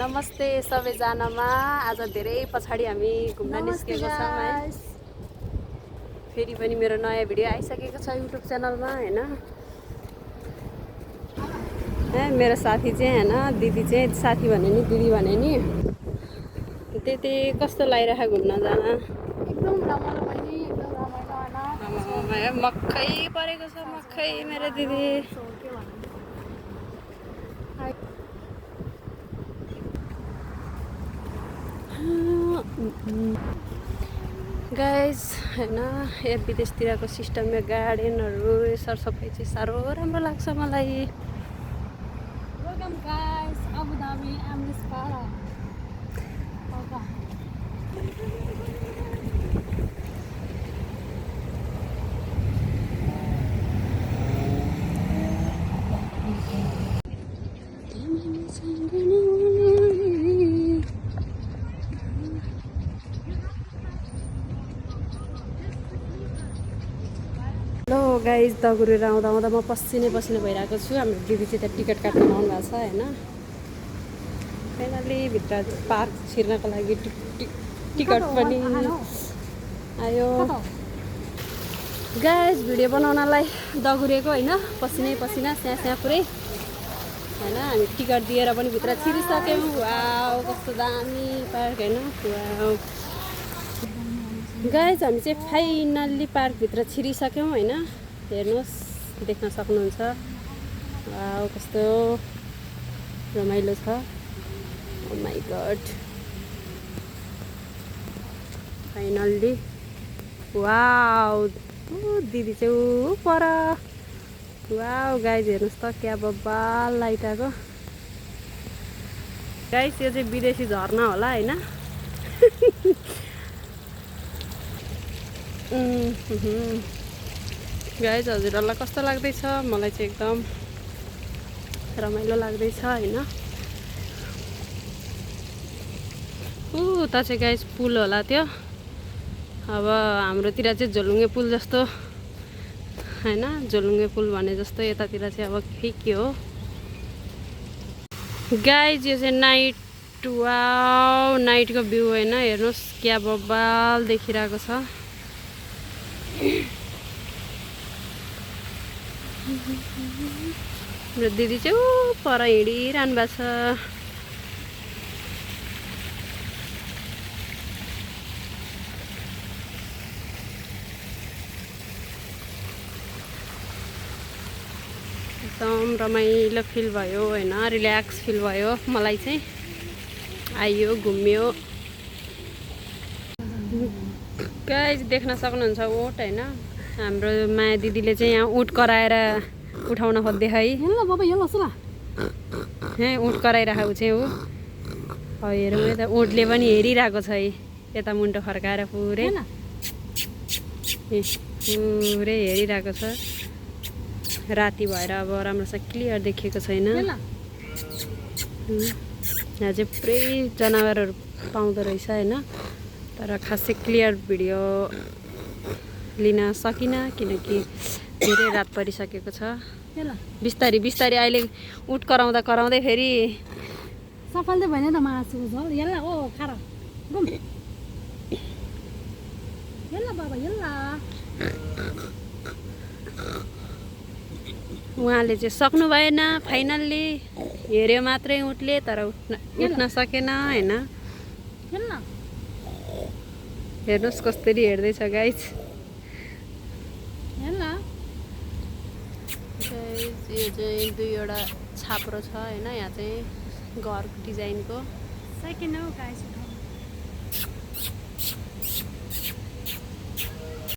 नमस्ते सबैजनामा। आज धेरै पछाडि हामी घुम्न निस्केको छौँ है। फेरि पनि मेरो नयाँ भिडियो आइसकेको छ युट्युब च्यानलमा हैन। मेरो साथी चाहिँ हैन, दिदी चाहिँ साथी भने नि दिदी भने नि त्यति कस्तो लागिरहेको घुम्न जान। एकदम रमाइलो पनि एकदम रमाइलो मक्खै परेको छ मक्खै मेरो दिदी। गाइज हैन, विदेशतिरको सिस्टम या गार्डनहरू सरसफाइ चाहिँ साह्रो राम्रो लाग्छ मलाई। Welcome guys Abu Dhabi MS पारा। हेलो गाइज, दगुरेर आउँदा आउँदा म पसिनै भइरहेको छु। हाम्रो दिदी चाहिँ त्यहाँ टिकट काट्न आउनु भएको छ हैन। फाइनली भित्र पार्क छिर्नको लागि टिकट पनि आयो। गाइज भिडियो बनाउनलाई दगुरेको हैन, पसिना स्याँ पुरै हैन। हामी टिकट दिएर पनि भित्र छिरिसक्यौँ। वाउ कस्तो दामी पार्क हैन। वाउ गाइज हामी चाहिँ फाइनल्ली पार्कभित्र छिरिसक्यौँ हैन। हेर्नुहोस्, देख्न सक्नुहुन्छ। वाउ कस्तो रमाइलो छ। ओ माई गड, फाइनल्ली वाउ। दिदी चाहिँ ऊ पर। वाउ गाइज हेर्नुहोस् त, क्या बब्बाल लाइट आएको। गाइज यो चाहिँ विदेशी झर्ना होला हैन। गाइज हजुरहरूलाई कस्तो लाग्दैछ? मलाई चाहिँ एकदम रमाइलो लाग्दैछ हैन। उता चाहिँ गाइज पुल होला त्यो। अब हाम्रोतिर चाहिँ झोलुङ्गे पुल जस्तो हैन, झोलुङ्गे पुल भने जस्तो यतातिर चाहिँ अब के हो गाइज। यो चाहिँ नाइट, वाउ नाइटको भ्यू हैन। हेर्नुहोस् क्या बब्बाल देखिरहेको छ। मेरो दिदी चाहिँ ऊ पर हिँडिरहनु भएको छ। एकदम रमाइलो फिल भयो हैन, रिल्याक्स फिल भयो। मलाई चाहिँ आइयो घुम्यो। गाइज देख्न सक्नुहुन्छ ऊँट हैन। हाम्रो माया दिदीले चाहिँ यहाँ ऊँट कराएर उठाउन खोज्दै है। हेलो बाबा हेलो सुला। हे ऊँट कराइरहेको चाहिँ ऊ। हेरौँ यता ऊँटले पनि हेरिरहेको छ है, यता मुन्टो फर्काएर पुरै हेरिरहेको छ। राति भएर अब राम्रोसँग क्लियर देखिएको छैन। यहाँ चाहिँ पुरै जनावरहरू पाउँदो रहेछ हैन। तर खासै क्लियर भिडियो लिन सकिनँ किनकि धेरै रात परिसकेको छ। बिस्तारी अहिले ऊँट कराउँदै फेरि सफल त भएन त मासु झोल। यल्ला ओ खारा घुम। यल्ला बाबा यल्ला। उहाँले चाहिँ सक्नु भएन। फाइनल्ली हेऱ्यो मात्रै ऊँटले, तर उठ्न सकेन हैन। हेर्नुहोस् कसरी हेर्दैछ गाइज। यो चाहिँ दुईवटा छाप्रो छ हैन। यहाँ चाहिँ घरको डिजाइनको सेकेन्ड हो गाइस।